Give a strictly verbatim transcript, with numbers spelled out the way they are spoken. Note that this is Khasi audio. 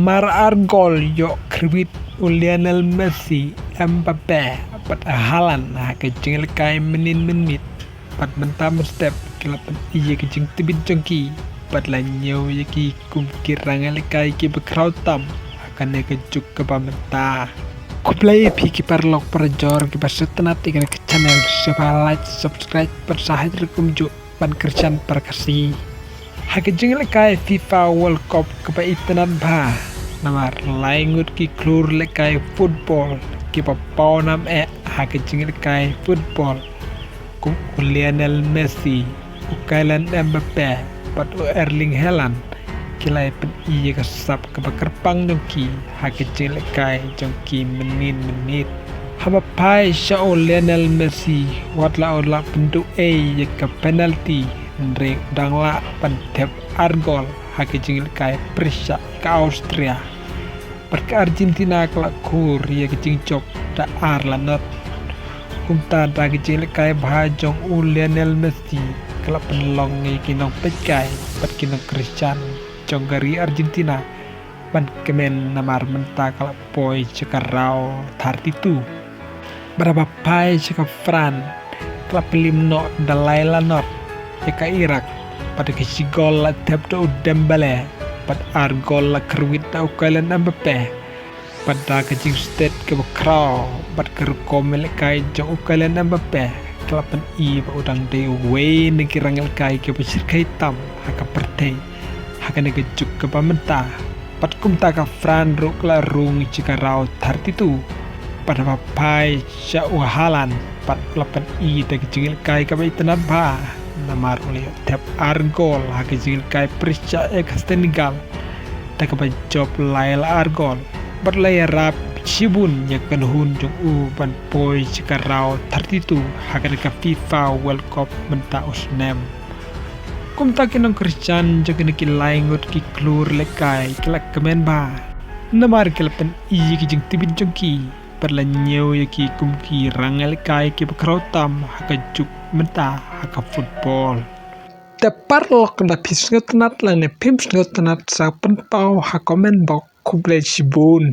Mar ar gol ïoh kyrwit u Lionel Messi, Mbappe bad Haaland ha ka jingïalehkai mynnin mynmiet. Bad mynta mynstep ki la pyni ïa ka jingtbit jong ki bad la ñiew ïa ki kum ki rangïalehkai kiba khraw tam ha kane ka juk kaba mynta. Khublei ïa phi ki paralok parajor kiba sngewtynnat ïa kane ka channel, sngewbha like, subscribe bad sa hap rukom ju ban kyrshan para Khasi ha ka jingïalehkai FIFA World Cup kaba itynnat bha. Namar lai ngut ki khlur lehkai football kiba paw nam eh ha ka jingïalehkai football kum u Lionel Messi, u Kylian Mbappe bad u Erling Haaland ki la pyni ïa ka sap kaba kyrpang jong ki ha ka jingïalehkai jong ki mynnin mynmiet. Haba phai sha u Lionel Messi, wat la u la pynduh ei ïa ka penalty, hynrei u dang lah ban thep ar gol ha ka jingïalehkai pyrshah ka Austria. Bad ka Argentina ka la khur ïa ka jingjop da ar la not. Kumta da ka jingïalehkai bha jong u Lionel Messi ka la pynlong ïa ki nongpeitkai bad ki nongkyrshan jong ka ri Argentina ban kmen namar mynta ka la poi sha ka round thirty-two. Bad haba phai sha ka France ka la pynlip noh da lai la not ïa ka Iraq. Bad ka shi gol la thep da u Dembele bad ar gol la kyrwit da u Kylian Mbappe. Bad da ka jingstet kaba khraw bad ka rukom ïalehkai jong u Kylian Mbappe ka la pyni ba u dang dei uwei na ki rangïalehkai kiba shyrkhei tam ha ka pyrthei ha kane ka juk kaba mynta. Bad kumta ka France ruh ka la rung sha ka round thirty-two. Bad haba phai sha u Haaland bad u la pyni da ka jingïalehkai kaba itynnat bha. Namar u la ïoh thep ar gol ha ka jingïalehkai pyrshah ïa ka Senegal da kaba jop lai la ar gol. Bad u la ïarap shibun ïa ka kynhun jong u ban poi sha ka round thirty-two ha kane ka FIFA World Cup mynta u snem. Kumta ki nongkyrshan jong kine ki lai ngut ki khlur lehkai ki la kmen bha. Namar ki la pyni ïa ki jingtbit jong ki bad la ñiew ïa ki kum ki rangïalehkai kiba khraw tam ha ka juk mynta ha ka football. Te paralok, lada phi sngewtynnat lane phim sngewtynnat, sa pynpaw ha comment box. Khublei shibun.